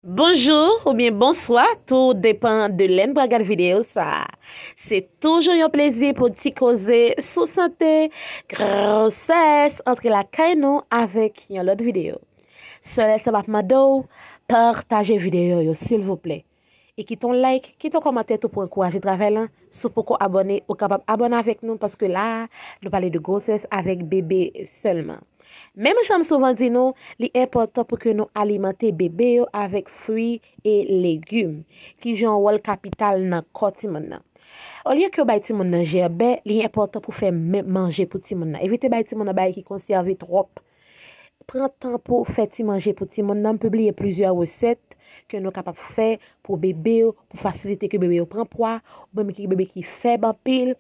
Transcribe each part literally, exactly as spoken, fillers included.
Bonjou oubyen bonswa, tou depan de lè n pral gad videyo sa a. Se toujou yon plezi pou ti koze sou sante, gwosès, antre lakay nou avèk yon lòt videyo. Sèl sa m ap mande w, pataje videyo yo silvouplè. E kite yon like, kite yon kòmantè tou pou ankouraje travay lan. Si w poko abòne, ou kapab abòne avèk nou paske la a, nou pale de gwosès avèk bebe sèlman. Menm jan m souvan di nou, li enpòtan pou ke nou alimante bebe yo avèk fwi e legim ki jwe yon wòl kapital nan kò timoun nan. Olye ke w bay timoun nan jèbè, li enpòtan pou fè men- manje pou timoun nan. Evite bay timoun nan bagay ki konsève twòp. Pran tan pou fè ti manje pou timoun nan. M pibliye plizyè resèt ke nou kapab fè pou bebe yo, pou fasilite ke bebe yo pran pwa, oubyen ki bebe ki fèb anpil,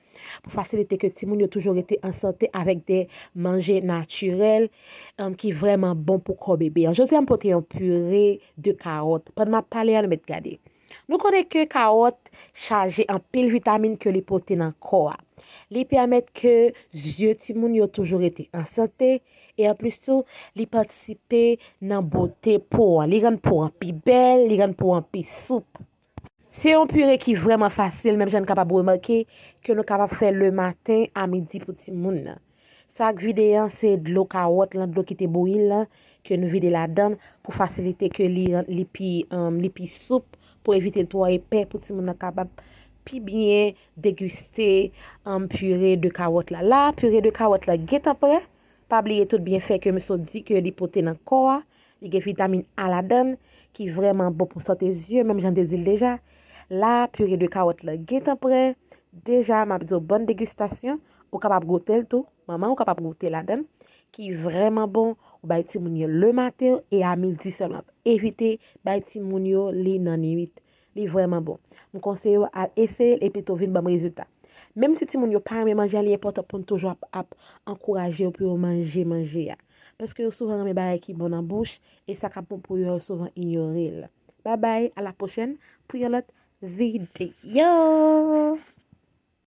pou fasilite ke timoun yo toujou rete an sante avèk de manje natirèl, um, ki vrèman bon pou kò bebe an. Jodi a, m pote yon pire de kawòt. Pandan m ap pale a, nou mèt gade. Nou konnen ke kawòt chaje anpil vitamin ke li pote nan kò a. Li pèmèt ke zye timoun yo toujou rete an sante, e anplis tou, li patisipe nan bote po an. Li rann po an pi bèl, li rann po an pi soup. Se yon pire ki vrèman fasil, menm jan n kapab remake ke nou kapab fè lematen a midi pou timoun nan. Sa k vide an, se dlo kawòt lan, dlo ki te bouyi lan, ke nou vide ladan l pou fasilite ke li, li pi, um, li pi soup, pou evite l twò epè, pou timoun nan kapab pi byen degiste, um, pire de kawòt la. La, pire de kawòt la gentan prè. Pa bliye tout byenfè ke m sot di ke li pote nan kò a. Li gen vitamin A ladan l, ki vrèman bon pou sante zye, menm jan m te di l deja. La, pire de kawòt la gentan prè. Deja, m ap di w bòn degistasyon. Ou kapab goute l tou. Manman, ou kapab goute ladan l. Ki vrèman bon. Ou bay timoun yo lematen e a midi sèlman. Evite bay timoun yo li nan nuit. Li vrèman bon. M konseye w al eseye l epi tou vin ban m rezilta. Menm si timoun yo pa renmen manje a, li enpòtan pou n toujou ap, ap ankouraje yo pou yo manje manje a. Paske yo souvan renmen bagay ki bon nan bouch, e sa k ap bon pou yo, yo souvan inyore l. Babay, a la pwochèn pou yon lòt videyo.